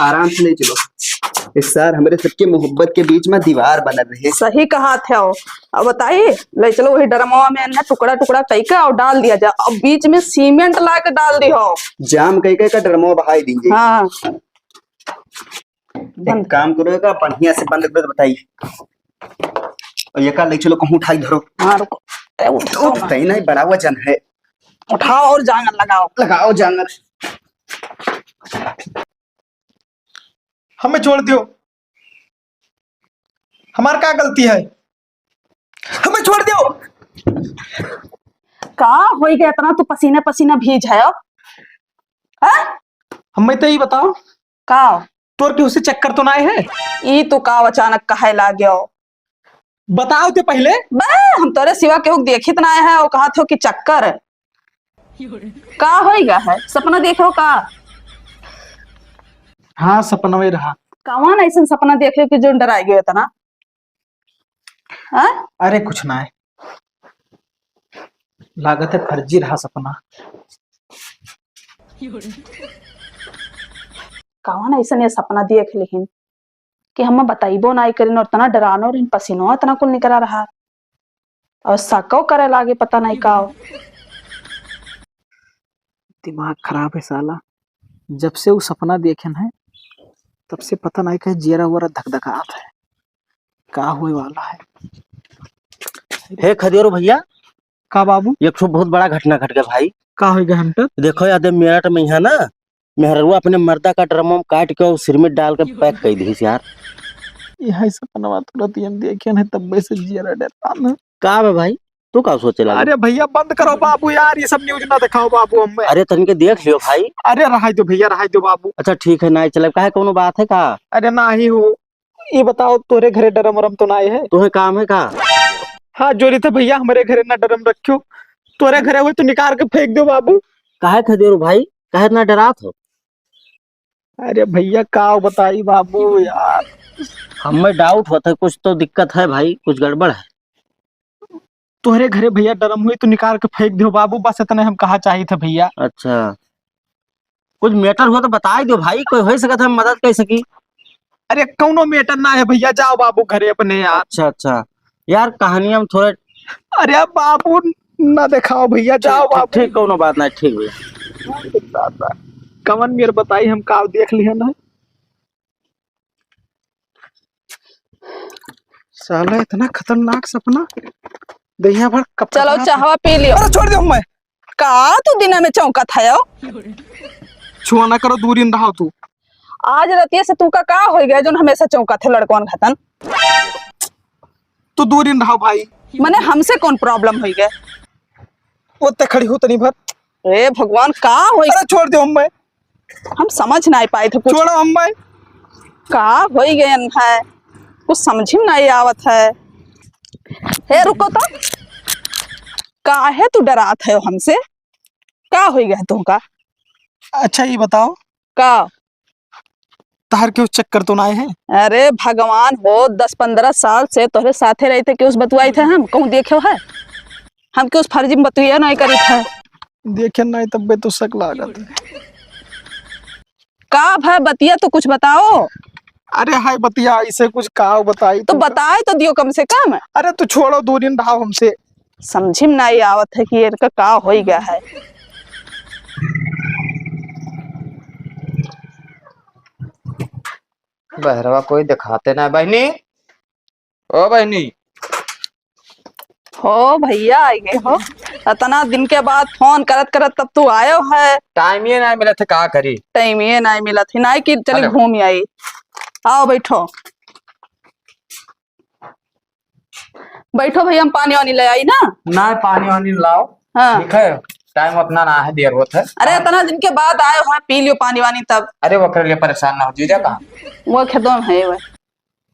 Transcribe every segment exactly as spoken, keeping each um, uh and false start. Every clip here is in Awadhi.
आराम से ले चलो। इस सार हमरे सबके मोहब्बत के बीच में दीवार बनल रहे। सही कहा थे। अब बताई, ले चलो वही ड्रमवा में ना, टुकड़ा टुकड़ा कई के और डाल दिया जा। अब बीच में सीमेंट ला के डाल दी हो। जाम कई के का ड्रमवा बहाई दीजिए। हाँ। एक बंद। काम करो, का बढ़िया से बंद कर बताई। और ये का ले चलो कहूँ उठाई धरो। हाँ, रुको। ए, उठाओ ना। उठते ही नहीं, बड़ा वजन है। उठाओ और जांगर लगाओ। लगाओ जांगर। हमें छोड़ दियो, हमार का गलती है, हमें छोड़ दियो। का होई गया इतना तू पसीना पसीना भीज है? हाँ? हमें तो ही बताओ। का? तोर केहू से चक्कर तो नाय है? ई तो का अचानक कहे लाग्यो? बताओ ते पहले। बे, हम तोरे सिवा केहू के देखित नाय है, वो कहत हो कि चक्कर। का होई गया है? सपना देखे हो का? हाँ, सपना में रहा। कौन ऐसन सपना देखे कि जो डराई गयो इतना? हाँ? अरे कुछ ना है, लागत है फर्जी रहा सपना। कौन ऐसन ये सपना देख लिहिन कि हम बताइबो नाई करिन और इतना डरानो रहिन, पसीनो इतना कुल निकरा रहा और शको करे लागे, पता नहीं का हो। दिमाग खराब है साला, जब से वो सपना देखेन है तब से पता नहीं कहे जियरा वरा धकधकात है, का होए वाला है। हे खदेरो भैया। का बाबू? एक ठो बहुत बड़ा घटना घट गया भाई। का हो गया हंटर? देखो यार, मेरठ में यहाँ ना मेहररुआ अपने मर्दा का ड्रम में काट के और सिरमिट डाल के पैक कर दी यार। यही सपनवा तो रतियन देखे नहीं, तब से जियरा डरान। का बा भाई, तू का सोचे लागे? अरे भैया बंद करो बाबू यार, ये सब न्यूज ना दिखाओ बाबू हमें। अरे तनिके देख लियो भाई। अरे रहाई दो भैया, रहाई दो बाबू। अच्छा ठीक है, ना चले, काहे, कौनो बात है का? अरे ना ही हो, ये बताओ तोरे घरे डरम वरम तो ना आए है? तोहे काम है का? हाथ जोड़ी थे भैया, हमारे घरे ना डरम रखियो, तोरे घरे हुए तो निकाल के फेंक दो बाबू। काहे खदेरो भाई, काहे इतना डरात हो? अरे भैया का बताई बाबू यार। हमें डाउट होता है, कुछ तो दिक्कत है भाई, कुछ गड़बड़ है। तोहरे घरे भैया डरम हुई तो निकाल के फेंक दियो बाबू, बस इतने हम कहा चाहिए थे भैया। अच्छा, कुछ मैटर हो तो बताई दो भाई, कोई हो सकत है मदद कर सकी। अरे कौनो मैटर ना है भैया, जाओ बाबू घरे अपने यार। अच्छा अच्छा यार, कहानियां में थोड़ा। अरे बाबू ना दिखाओ भैया, जाओ ठीक, बाबू। ठीक, कौनो बात ना, ठीक भैया। कवन मेर बताई, हम का देख लिया ना। साला इतना खतरनाक सपना, दहिया भर कप चलो, कपड़ा चाहवा पी लियो। अरे छोड़ दे हमें। का तू दिना में चौंकत है हो? छुआ ना करो, दूरी में रहो तू। आज रतिया से तू का, का हो गया जो हमेशा चौंकत है लड़कन घतन? तू दूरी में रहो भाई। मने हमसे कौन प्रॉब्लम हो गया? वो ते खड़ी हो तनी भर। ए भगवान, का होई? अरे छोड़ दे हमें। हम समझ नाई पाए थे कुछ। छोड़ो हमें। का होई गयन है, कुछ समझ में नाई आवत है। हे रुको तो, काहे तू डरात है हमसे? का होई गया तुमका? अच्छा ये बताओ। का? तहर केहू चक्कर तो ना आए है? अरे भगवान हो, दस पन्द्रह साल से तोहरे साथे रही थे, केहू से बतुआई थे हम? कहूँ देखे है? हम केहू से फर्जी में बतुआ नहीं करी थे। देखे नहीं तब तो शक लागत है। का भा बतिया तो कुछ बताओ। अरे हाय बतिया, इसे कुछ का बताई तो तू? बताए तो दियो कम से कम। अरे तू छोड़ो, दूरी में रहो हमसे। समझी में नहीं आवत है कि इनका का होई गया है। बहरवा कोई दिखाते ना बहनी। ओ बहनी। हो भैया, आई गए हो। इतना दिन के बाद फोन करत करत तब तू आयो है। टाइम ये नहीं मिलत है, का करी? टाइम ये नहीं मिलत है, नहीं कि चली हेलो। घूम आई। आओ बैठो। बैठो भैया, हम पानी वानी ले आई ना। ना, पानी वानी लाओ। हाँ। ठीक है, टाइम उतना ना है, देर होत है। अरे, इतना दिन के बाद आए हो, पी लियो पानी वानी तब। अरे, वो कर लिए, परेशान ना हो जीजा, कहाँ? वो खेतों में है, वो।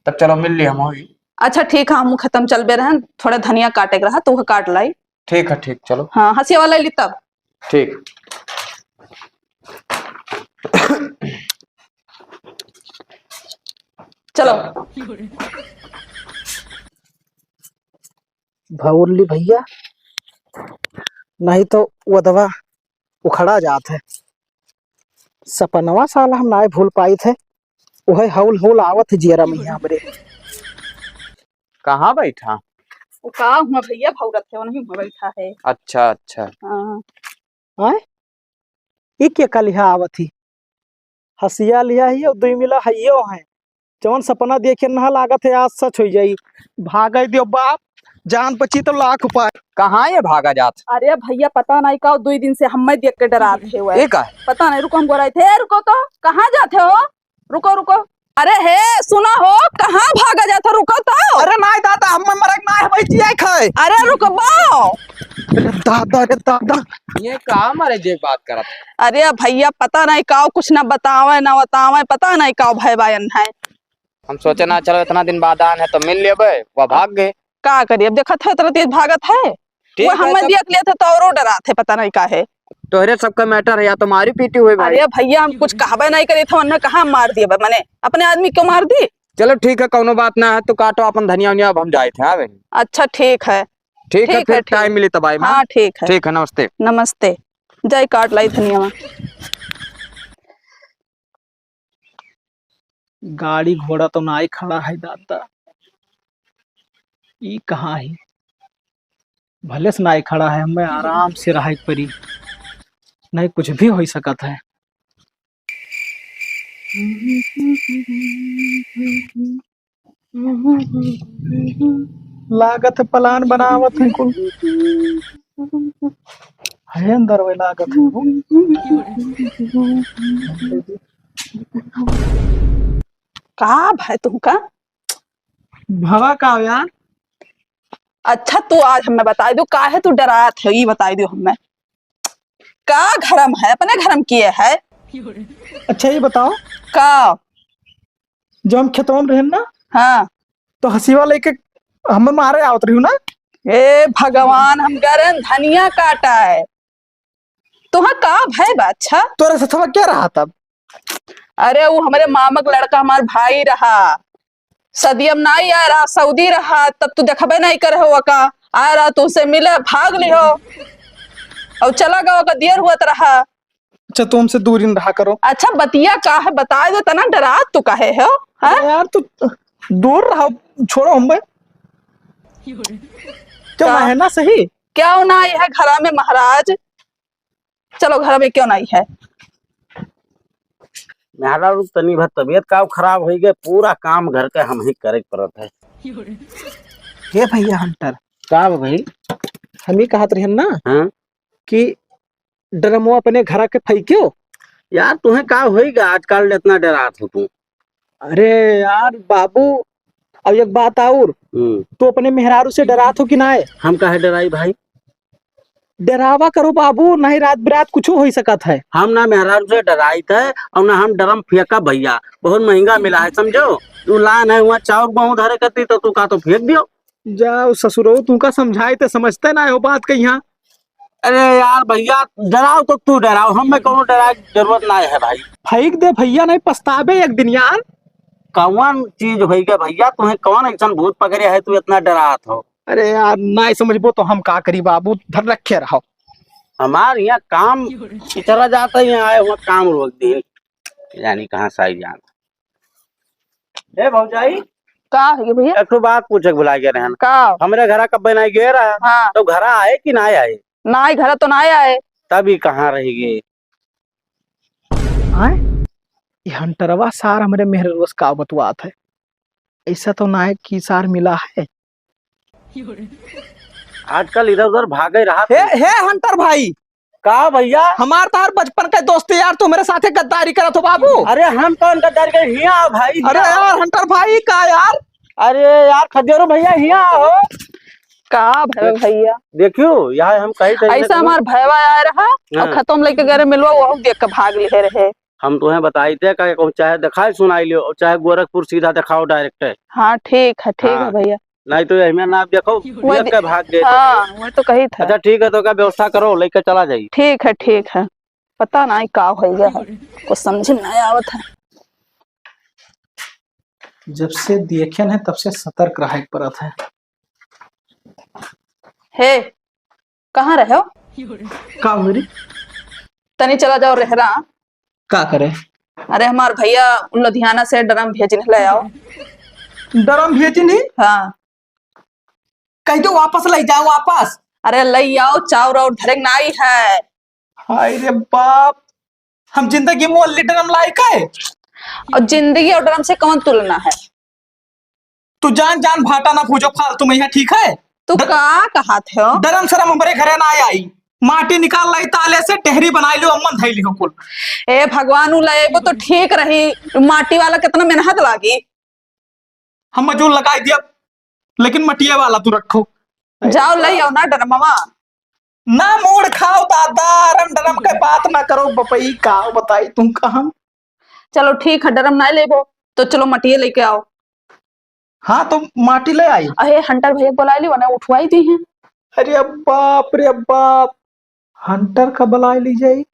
तब चलो, मिल ली हम होई। अच्छा, ठीक है, हम खेतम चलबे रहन, थोड़ा धनिया काटे के रहा, तो वो काट लाई। ठीक है, ठीक, चलो। हाँ, हंसिया वाला ली तब। ठीक। चलो। भौरली भैया, नहीं तो वदवा उखड़ा जात है। सपनवा साला हम नाय भूल पाई थे। वह हौल हौल आवत है जियरा में यहाँ हमरे। कहाँ बैठा? वो का हुआ भैया, भौरत है, वहीं हुआ बैठा है। अच्छा, अच्छा। हाँ। आय? ई के का लिहा आवत ही? हसिया लिहा ही और दुई मिला हइयो है। जवन सपना देखे नहा लागत है, आज सच होइ जाई। भागै दियो बाप, जान बची तो लाख उपाय। कहाँ ये भागा जात? अरे भैया, पता नहीं का, दुई दिन से हम्मै देख के डरात है वो। ये का? पता नहीं, रुको, हम गोराई थे। ए, रुको तो, कहाँ जाते हो? रुको, रुको। अरे हे, सुना हो, कहाँ भागा जात हो? रुको तो। अरे नाय दादा, हम्मै मरक नाय है, बैठी है खाए। अरे रुकबो। अरे दादा, अरे दादा। ये का मरे जे बात करत? अरे भैया, पता नहीं का, कुछ ना बतावे, ना बतावे, पता नहीं का भय बायन है। हम सोचे ना, चलो इतना दिन बाद आन है तो मिल लेबे, वह भाग गए। का करी, अब देखत है, इतना तेज भागत है। ठीक वो है, हम्मै तब देख लेत है तो औरो डरात है, पता नहीं का है। तोहरे सबका matter है, या तो मारी पीटी हुई भाई। अरे भैया, हम कुछ कहबे नहीं करी थे, उन्हें कहाँ मार दिए बा, मने अपने आदमी क्यों मार दी? चलो ठीक है, कौनो बात ना है, तू काटो अपन धनिया उनिया, अब हम जाए थे, हाँ बहन? अच्छा ठीक है। ठीक है, ठीक फिर है, ठीक। Time मिली तब आई, हाँ? हाँ, ठीक है। ठीक है, नमस्ते। नमस्ते। जाई काट लाई धनिया। गाड़ी घोड़ा तो नाई खड़ा है दादा, ई कहाँ है? भले से नाई खड़ा है, हम्मै आराम से रहे के परी, नहीं कुछ भी होइ सकत है। लागत है plan बनावत है कुल। है अंदर वे लागत है वो। का भाई तुमका? भवा का हो यार? अच्छा तू आज हम्मै बताई दो, काहे तू डरात है, ई बताई दो हम्मै। का घरम है, अपने घरम किए है? अच्छा ये बताओ। का? जब हम खेतवा में रहेन ना, हाँ। तो हसिया लेके हम्मै मारे आवत रही ना। ए भगवान, हम गरन धनिया काटा है, तुहा का भय बा? अच्छा तोरे सथवा क्या रहा तब? अरे वो हमरे मामा के लड़का हमार भाई रहा, सदियम नाई आए रहा, सऊदी रहा, तब तू देखबे नहीं करे हो का, आए रहा तुमसे मिले, भाग लिहो और चला गवा का देर हुआ रहा। अच्छा, तू हमसे दूरी न रहा करो। अच्छा, बतिया का है, बताए दे, तना डरात तू काहे हो, हैं? अरे यार, तू दूर रहा, छोड़ो हम बे। क्यों का? ना है ना सही? क्यों ना आई है घरा में महाराज? चलो, घरा में क्यों ना आई है? मेहरारू तनी भर तबीयत का खराब होइ गए, पूरा काम घर के हम ही करे के पड़त है। हे भैया हंटर, का बा भाई? हम ही कहत रहन ना हाँ? कि ड्रमवा अपने घरा के फेंक्यो। यार, तुहें का होइगा, आजकल इतना डरात हो तू? अरे यार बाबू, अब एक बात और, हम्म। तू अपने मेहरारू से डरात हो कि नाय? हम काहे डराई भाई? डरावा करो बाबू, नहीं रात बिरात कुछ हो सकत है। हम ना मेहरारू से डराइत है और ना हम ड्रम फेंका भैया, बहुत महंगा मिला है, समझो। तू लान है वहाँ चाउर गेहूँ धरे करती तो तू का तो फेंक दियो। जाओ ससुरो, तुमका समझाए ते समझते ना हो बात कहिया। अरे यार भैया, डराओ तो तू डराओ, हमें कोनो डराए के जरूरत ना है भाई। फेंक दे भैया, नहीं पछताबे एक दिन यार। कौन चीज होइगा भैया, तुम्हें कौन ऐसन भूत पकड़े है, तू इतना डरात हो? अरे यार, नहीं समझबो तो हम का करी बाबू, धर रखे रहो। हमार यहाँ काम चला जाता है, यहाँ आए हुआ काम रोक दे, यानी कहाँ से आई जान। ए भौजाई, का है भैया? एक ठो बात पूछे के भुला गए रहन। का? हमरे घरा कब बनाई गए रहा? हाँ। तो घरा आए कि ना आए? ना आए, घरा तो ना आए। तब ई कहाँ रह गए? आए? ई हंटरवा सार हमरे मेहररुआ से का बतुआत है? ऐसा तो ना है कि सार मिला है। आजकल इधर उधर भागे रहा हे, था। हे हंटर भाई, का भैया? हमार तोहार बचपन के दोस्त यार, तू मेरे साथे गद्दारी करत हो बाबू। अरे हम कौन गद्दारी करे? हिया आओ भाई, हिया अरे आओ। यार हंटर भाई, का यार? अरे यार खदेरू भैया, हिया आओ। का भय भैया? देखियो, यहाँ हम कही थे ऐसा हमार भयवा आया रहा और हाँ। खतम लेके गए रहे मिलवा, वहू देख के भाग लिहे रहे। हम तुम्हें बताई थे का, चाहे दिखाई सुनाई लियो और चाहे गोरखपुर सीधा दिखाओ direct है। हाँ ठीक है, ठीक है हाँ। भैया। नहीं तो यही में ना देखो, वही देख के भाग गए थे। हाँ, वही तो कही था। अच्छा ठीक है, तो का व्यवस्था करो, लेके चला जाइए। ठीक है, ठीक है। पता नहीं का हो गया है, कुछ समझ में नहीं आवत है। जब से देखे हैं तब से सतर्क रहे के पड़त है। हे, कहाँ रहे हो? का हो रे? तनी चला जाओ रहरा। का करे? अरे हमार भइया लुधियाना से ड्रम भेजिन, लइ आओ। ड्रम भेजिन ही? हाँ। कहि देउ वापस लइ जाओ, वापस। अरे लइ आओ, चाउर और धरे नाई है। हाय रे बाप, हम जिंदगी में ओनली ड्रम लाइक है। और जिंदगी और ड्रम से कौन तुलना है? तू जान जान भाटा ना भूजो फालतू में यहाँ, ठीक है? तू ड-, का कहत हो? डरम सरम हमरे घरे ना आई। माटी निकाल लाई ताले से, टेहरी बनाई लियो, अम्मन धई लियो कुल। ए भगवान, उ लाइबो तो ठीक रही, माटी वाला कितना मेहनत लागी। हम मजूर लगाई दिया, लेकिन मटिया वाला तू रखो। जाओ लइ आओ ना डरमवा। ना मूड़ खाओ दादा, रम डरम के बात ना करो बपई, का बताई तुमका हम। चलो ठीक है, डरम ना लेबो तो चलो मटिए लेके आओ। हाँ तो माटी ले आई। अहे हंटर भइया के बोलाइ ली, वने उठवाई दी हैं। अरे बाप रे बाप, हंटर का बोलाइ ली जाई।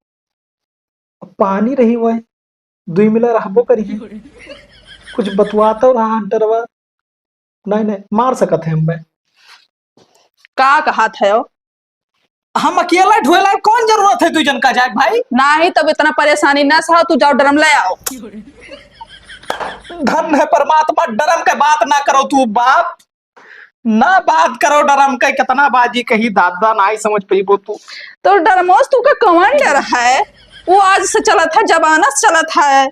पानी रही वह, दुई मिला रहबो करी। कुछ बतवातो रहा हंटरवा। नहीं, नहीं, मार सकत है हमें। का कहत है? हम अकेला ढोए लायक कौन जरूरत है दुई जन का जाए भाई? नहीं, तब इतना परेशानी ना सहो, तू जाओ डरम ले आओ। धन है परमात्मा, डरम के बात ना करो तू बाप, ना बात करो डरम के। कितना बाजी कही दादा, ना ही समझ पइबो तू। तो डरमोस तू का कौन डर है? वो आज से चलत है, जमाना से चलत है।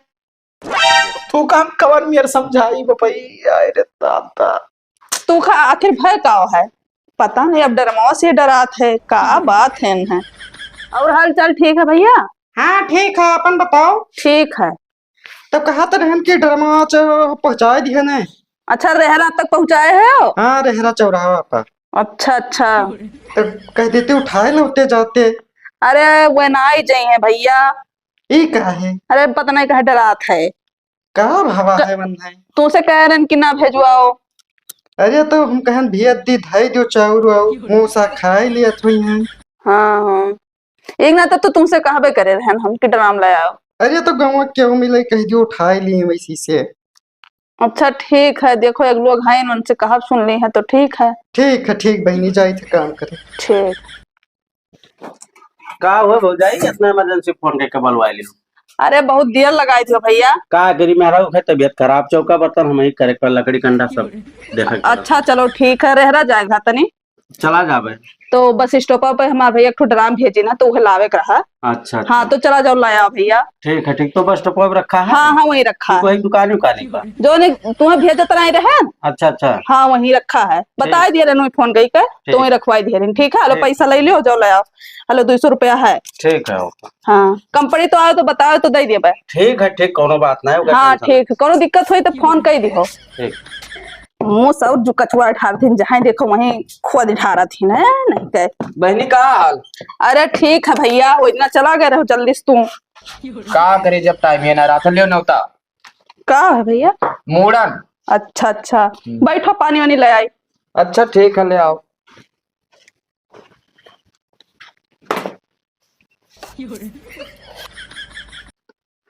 तू का हम कवन मेर समझाई बपई, आय रे दादा। तू का आखिर भय का है? पता नहीं, अब डरमवा से डरात है, का बात है इन्हें। और हाल चाल ठीक है भइया? हाँ ठीक है, अपन बताओ। ठीक है। तो कहत रहन कि डरमवा च-, पहुँचाए दिहे ने। अच्छा, रेहरा तक पहुँचाए हो? हाँ, रेहरा चौराहा पर। अच्छा, अच्छा। तो कह देते उठाए लौटे जाते। अरे, वे ना आई जाई हैं भइया। ई का है? अरे, पता नहीं काहे डरात है। का भावा क-, है मन है? तुमसे कह रहन कि ना भेजवाओ। अरे, तो हम कहन भेज दी, धई दियो चाउर वाउर, मूसा खाए लियत हुई हैं। हाँ, हाँ। एक ना तो, तो तुमसे कहबे करे रहन हम कि डराम ले आओ। अरे, तो गाँव के केहू मिले, कह दियो उठाए लिए वैसी से। अच्छा, ठीक है, देखो, एक लोग हैं, उनसे कहब सुन ली है, तो ठीक है। ठीक है, ठीक बहिनी, जाई थे काम करे। ठीक। का हुआ भौजाई, इतना इमरजेंसी फोन करके बलवाए लियो? अरे, बहुत देर लगाई थी भइया। का करी, मेहरारू के तबियत खराब, चौका बर्तन हम ही करे के, लकड़ी कंडा सब देखे के। अच्छा, चलो, ठीक है, रेहरा जाएगा तनी। चला जाबे। तो बस स्टॉप पे हमार भइया एक ठो ड्राम भेजी ना, तो उहे लावे के रहा। अच्छा, अच्छा। हाँ, तो चला जाओ, लाया भइया। ठीक है, ठीक। तो बस स्टॉप पे रखा है? हाँ, हाँ, वहीं रखा है। कोई दुकान उकान पर? जो नहीं, तुम्हें भेजत नहीं रहे। अच्छा, अच्छा। हाँ, वहीं रखा है। ठीक। बताई दिए रहन फोन कई के, ठीक। तो वहीं रखवाई दिए रहन। ठीक है, हेलो, ठीक। पैसा ले लियो, जाओ ले आओ। हेलो, दो सौ रुपया है। ठीक है, ओके। हाँ, कंपनी तो आओ तो बताओ, तो दे दिए भाई। ठीक है, ठीक, कोनो बात नहीं, ओकर हाँ, tension ठीक, कोनो दिक्कत होई तो फोन कर दिहो। ठीक। मुँह से और जो कचुआ ढारत हिन, जहाँ देखो वहीं खोद ढारत हिन, है नहीं के। बहनी, का हाल? अरे ठीक है भइया, वो इतना चला गए रहो जल्दी से तू। का करे, जब टाइम ये ना रहा था, लियो नौता। का है भइया? मूड़न। अच्छा, अच्छा। हम्म। बैठो, पानी वानी ले आई। अच्छा, ठीक है, ले आओ।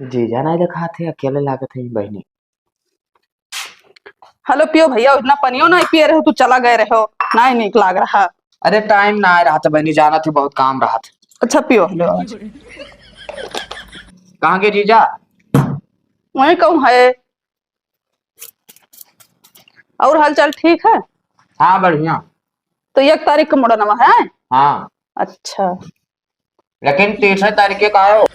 जीजा नहीं देखात है, अकेले लागत है बहनी। हेलो, पियो भइया, इतना पनियो नहीं पिए रहे, तू चला गए रहे हो, नहीं नीक लाग रहा। अरे, टाइम ना आ रहा था बहनी, जाना थी, बहुत काम रहा था। अच्छा, पियो, हेलो, आज। कहाँ गए जीजा? वहीं कहूँ है। और हाल चाल ठीक है? हाँ, बढ़िया। तो एक तारीख का मुड़नवा है? हाँ। अच्छा। लेकिन तीसरे तारीख के का हो?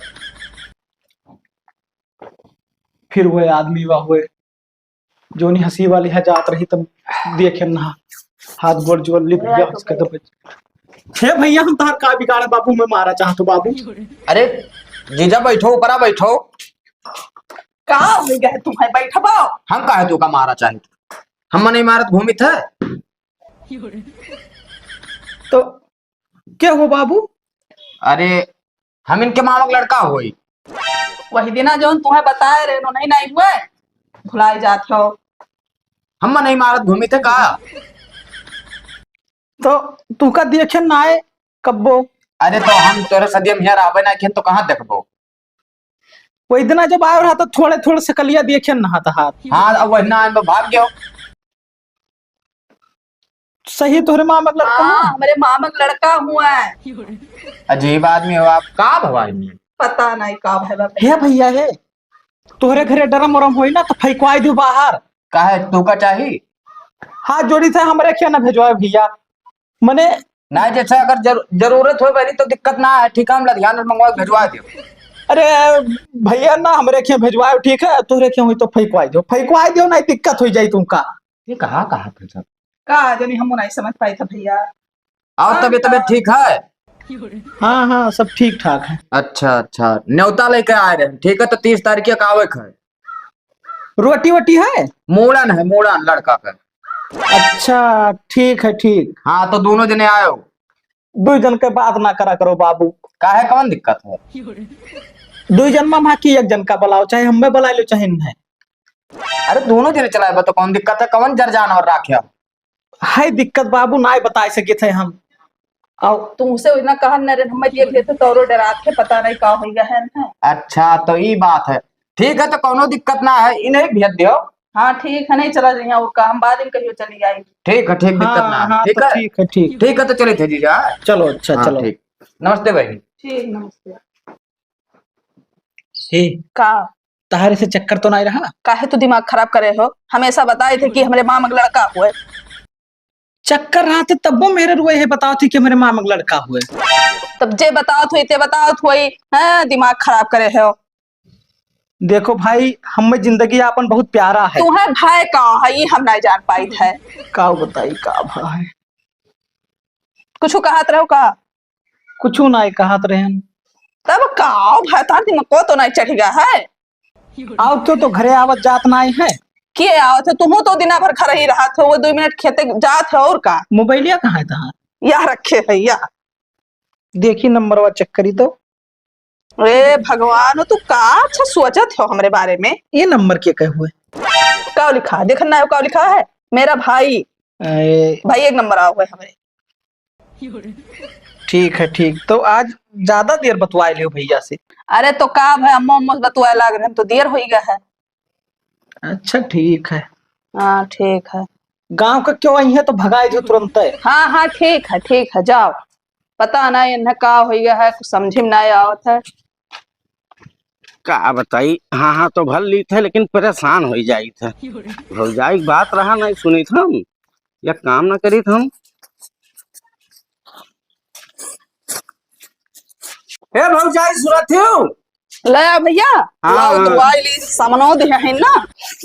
फिर वह आदमी वा हुए, जोनी हंसी वाली है जात रही तब देखे ना, हाथ गोड़ जोड़ ली भइया, हंस के तो बच-, हे भइया, हम तार का बिगाड़े बाबू, मैं मारा चाहत हूँ बाबू। अरे जीजा बैठो, ऊपरा बैठो। का हो गया तुम्हें, बैठबो? हम काहे तू का मारा चाहत? हम नहीं मारत घूमित है। तो क्या हो बाबू? अरे हम इनके मामा का लड़का होई। वही दिना जौन तुम्हें बताए रहे, नहीं, नहीं हुए, भुलाई जात हो। हम नहीं मारत घूमित है का? तो तू का देखे ना आए कब्बो? अरे तो हम तोरे सदिया में हियाँ रहबे ना किहन तो कहाँ देखबो? वही दिना जब आए रहा तो थोड़े थोड़े सकलिया देखे ना हाथ हाथ। हाँ, अब वही ना आए, भाग गयो। सही तोहरे मामा का लड़का हाँ, है? हमारे मामा का लड़का हुआ है। अजीब आदमी हो आप, का भवाई में? पता नहीं का भवा। हे भइया हे, तोहरे घरे डरम उरम होई ना तो फेंकवाई दियो बाहर। काहे, तू का चाही? हाथ जोड़ी थे, हमरे खिया ना भेजवाए भइया। मने नाहीं, जैसे अगर जरू-, जरूरत होए बनी तो दिक्कत ना है, ठीक है, हम लधियान मंगवा के भेजवा दियो। अरे भइया ना, हमरे खिया भेजवाए, ठीक है, तोहरे खिया होई तो फेंकवाई दियो, फेंकवाई दियो, नाहीं दिक्कत होई जाई तुमका। ये कहाँ, कहाँ थे सब? का जानी, हम नाहीं समझ पाई था भइया। और हाँ, तबीयत, तबीयत हाँ। ठीक है? हाँ, हाँ, सब ठीक ठाक है। अच्छा, अच्छा, न्योता लेके आए रहे, ठीक है, तो तीस तारीख के आवे के है। रोटी वोटी है? मूड़न है, मूड़न लड़का का। अच्छा, ठीक है, ठीक। हाँ, तो दोनों जने आयो। दो जन के बात ना करा करो बाबू। काहे, कौन दिक्कत है? दो जन मा की एक जन का बुलाओ, चाहे हमें बुला लो, चाहे नहीं। अरे, दोनों जने चलाए बा, तो कौन दिक्कत है? कौन जर जानवर राख्या? है दिक्कत बाबू, नाहीं बताए सकित है हम। और तुमसे इतना कहन न रे, हम ये भेद तोरो डरात है, पता नहीं का हो गया है ना। अच्छा, तो ई बात है। ठीक है, तो कौनो दिक्कत ना है, इन्हें भेज दियो। हाँ, ठीक है, नहीं चला जाइए, और का हम बाद में कहियो चली आई। ठीक है, ठीक, दिक्कत हाँ, ना है, हाँ, ठीक तो है? ठीक है, ठीक। ठीक है, तो चलित है जीजा। चलो, अच्छा, हाँ, चलो। ठीक। नमस्ते बहिनी। ठीक, नमस्ते। हे, का? तहारे से चक्कर तो नाहीं रहा? काहे तू दिमाग खराब करे हो? हमेशा बताए थे कि हमरे मामा के लड़का हुए। चक्कर रहा थे तब्बो मेरे रुए है, बताओ थी कि हमरे मामा के लड़का हुए। तब जे बताओ थोई, ते बताओ थोई, हैं, दिमाग खराब करे हो। देखो भाई, हमें जिंदगी आपन बहुत प्यारा है। तू है भाई का है, ये हम नाहीं जान पाई थे। का बताई का भाई? कुछ कहत रहो का? कुछ नाहीं कहत रहन। तब का भाई, तार दिमाग को तो नाहीं चढ़ गया है? आओ क्यों, तो घरे आवत जात नाहीं है। के आवत है? तुहूँ तो दिना भर घर ही रहत हो, वो दो मिनट खेते जात है और का? मोबाइलिया कहाँ है तहार? यह रखे है, यह। देखी नंबरवा चेक करी तो। ए भगवान, तू का अच्छा सोचत हो हमरे बारे में? ये नंबर के कहे हुए? का लिखा है? देखन ना हो का लिखा है? मेरा भाई। ए भाई एक नंबर आओ है हमरे। ठीक है, ठीक। तो आज ज्यादा देर बतवाए लियो भइया से। अरे तो का भाई, अम्मा अम्मा से बतवाए लाग रहे हैं, तो देर हो ही गया है। अच्छा, ठीक है। हाँ, ठीक है। गाँव का क्यों आई है तो भगाए दियो तुरंत है। हाँ, हाँ, ठीक है, ठीक है, जाओ। पता ना इन्हें का हो गया है, कुछ समझ में ना आवत है। का बताई, हाँ, हाँ, तो भर ली थे, लेकिन परेशान हो जाई थे। भौजाई के बात रहा नहीं सुनी थे हम, या काम ना करी थे हम। ए भौजाई, सुरत हो? ले आ भइया, हाँ, लाओ हाँ। दवाई ली, सामनो दे है ना,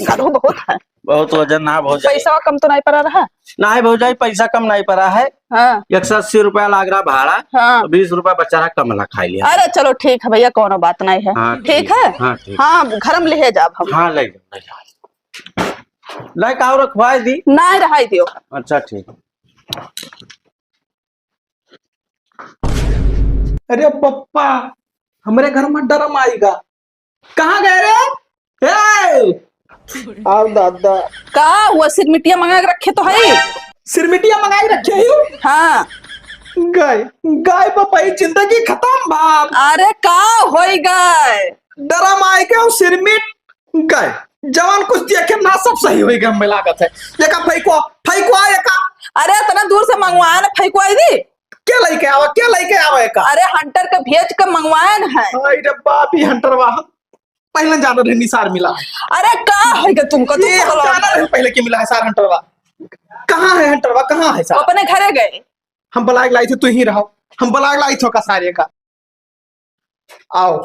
गरु बहुत है। बहुत वजन ना भौजाई। पैसा कम तो नहीं पड़ा रहा? नहीं भौजाई, पैसा कम नहीं पड़ा है। हाँ। एक सौ अस्सी रुपया लाग रहा भाड़ा, हाँ। तो बीस रुपया बचा रहा, कम ला खाई लिया। अरे चलो ठीक है भइया, कोनो बात नहीं है। हाँ, ठीक ठीक है? है, हाँ, ठीक। हाँ, घर में ले जाब हम। हाँ, ले जाओ, ले जाओ। ले का और रखवाई दी? नहीं, रहाई दियो। अच्छा, ठीक। अरे पप्पा, हमरे घर में डरम आइगा। कहाँ गए रे? ए! आओ दादा। का हुआ, सिरमिटिया मंगा के रखे तो है? सिरमिटिया मंगा के रखे ही? हाँ। गए, गए पप्पा, ये जिंदगी खत्म बाप। अरे का होई गए? डरम आइगा और सिरमिट गए, जवान कुछ देखे ना, सब सही होई गए, हमें लागत है। एका फेंकवा, फेंकवा एका। अरे, इतना दूर से मंगवाए ना, फेंकवाई दी। के लेके आवा, के लेके आवा एका? अरे, हंटर के भेज के मंगवाए न है। हाय रे बाप, ई हंटरवा हम पहले जाना रहे, निसार मिला है। अरे, का है के तुमको, तुम ये हम पकड़ो। जाना रहे, पहले के मिला है सार हंटरवा। कहाँ है हंटरवा, कहाँ है सार? अपने घरे गए। हम बलाग लाई थे, तू ही रहो। हम बलाग लाई थे का सारे का। आओ।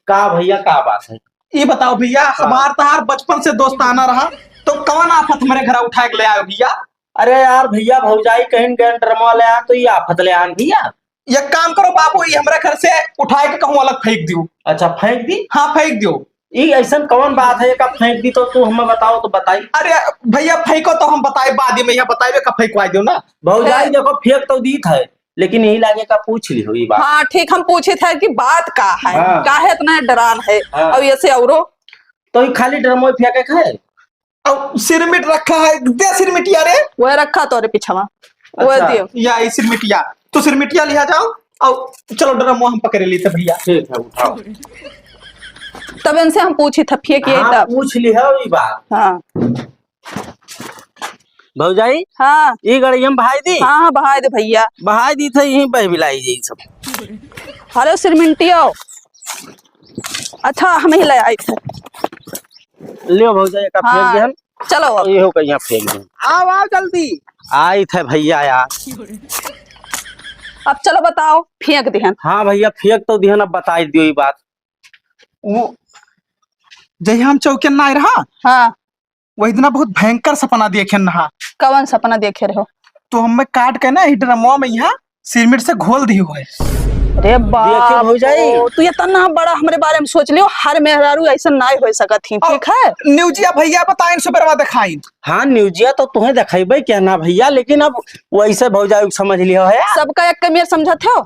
का भइया, का बात है? ई बताओ भइया, हाँ। हमार तहार बचपन से दोस्ताना रहा, तो कौन आफत हमरे घर उठा के ले आयो भइया? अरे यार भइया, भौजाई कहीं गए ड्रमवा ले आ, तो ये आफत ले आन भइया। एक काम करो बाबू, ये हमरे घर से उठा के कहूँ अलग फेंक दियो। अच्छा, फेंक दी? हाँ, फेंक दियो। ई ऐसन कौन बात है, एक फेंक दी तो तू हमें बताओ तो बताई। अरे भइया, फेंको तो हम बताई बाद में, यहाँ बताई, का फेंकवा दियो ना। भौजाई है। देखो, फेंक तो दीत है, लेकिन यही लागे का पूछ ली हो ई बात। हाँ, ठीक, हम पूछित है कि बात का है, हाँ। काहे इतना डरान है? हाँ। और ऐसे औरो? तो ई खाली ड्रम में फेंके के है? और सिरमिट रखा है, दे सिरमिटिया रे। वह रखा तो रे पिछवा, वह अच्छा। दियो। या ई सिरमिटिया, तो सिरमिटिया लिया जाओ, और चलो ड्रम हम पकड़े लेते भइया। ठीक है, उठाओ। तब इनसे हम पूछित है, फेंकिए हाँ, तब। पूछ ली है ई बात। हाँ। भौजाई, हाँ। ई गड़िया में बहाई दी? हाँ, हाँ, बहाई दे भइया। बहाई दी थे, यहीं बह बिलाई जाई सब। अरे सिरमिटियो, अच्छा, हम ही ले आई थे। लियो भौजाई, एका फेंक हाँ, देहन। चलो अब। इहो कहिया फेंक देहन। आओ, आओ जल्दी। आई थे भैया यार। अब चलो बताओ, फेंक देहन। हाँ भैया, फेंक तो देहन, अब बताई दियो ई बात। वो जहिया हम चौकियन ना आए रहा, हाँ। वही दिना बहुत भयंकर सपना देखे नहा। कवन सपना देखे रहो? तो हमें काट के ना, ई ड्रमवा में यहाँ सिरमिट से घोल दी हुए। अरे बाप देखे भौजाई। रे, तू इतना बड़ा हमरे बारे में सोच लियो, हर मेहरारू ऐसा नाय हो सकत ही, और ठीक है? न्यूजिया भैया बताइन, सुबेरवा देखाइन। हाँ, न्यूजिया तो तुहे देखेबे के ना भैया, लेकिन अब वैसे भौजाई समझ लियो है। सबका एक मेर समझत हो,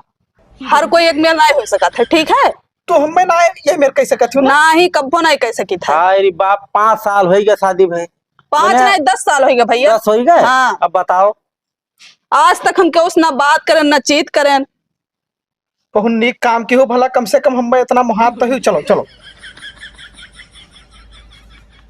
हर कोई एक मेर नाय हो सकत है, ठीक है? तो हमें ना ये मेर कह सकत हो ना? ना ही, कब्बो नाय कह सकित है। हाय रे बाप, पाँच साल होई गए शादी भए। पाँच मने नहीं, दस साल होई गए भैया। दस होई गए? हाँ। अब बताओ। आज तक हम केहू से ना बात करें, ना चीत करें। बहुत नीक काम की हो भला, कम से कम हमें इतना मुहाब तो ही। चलो, चलो।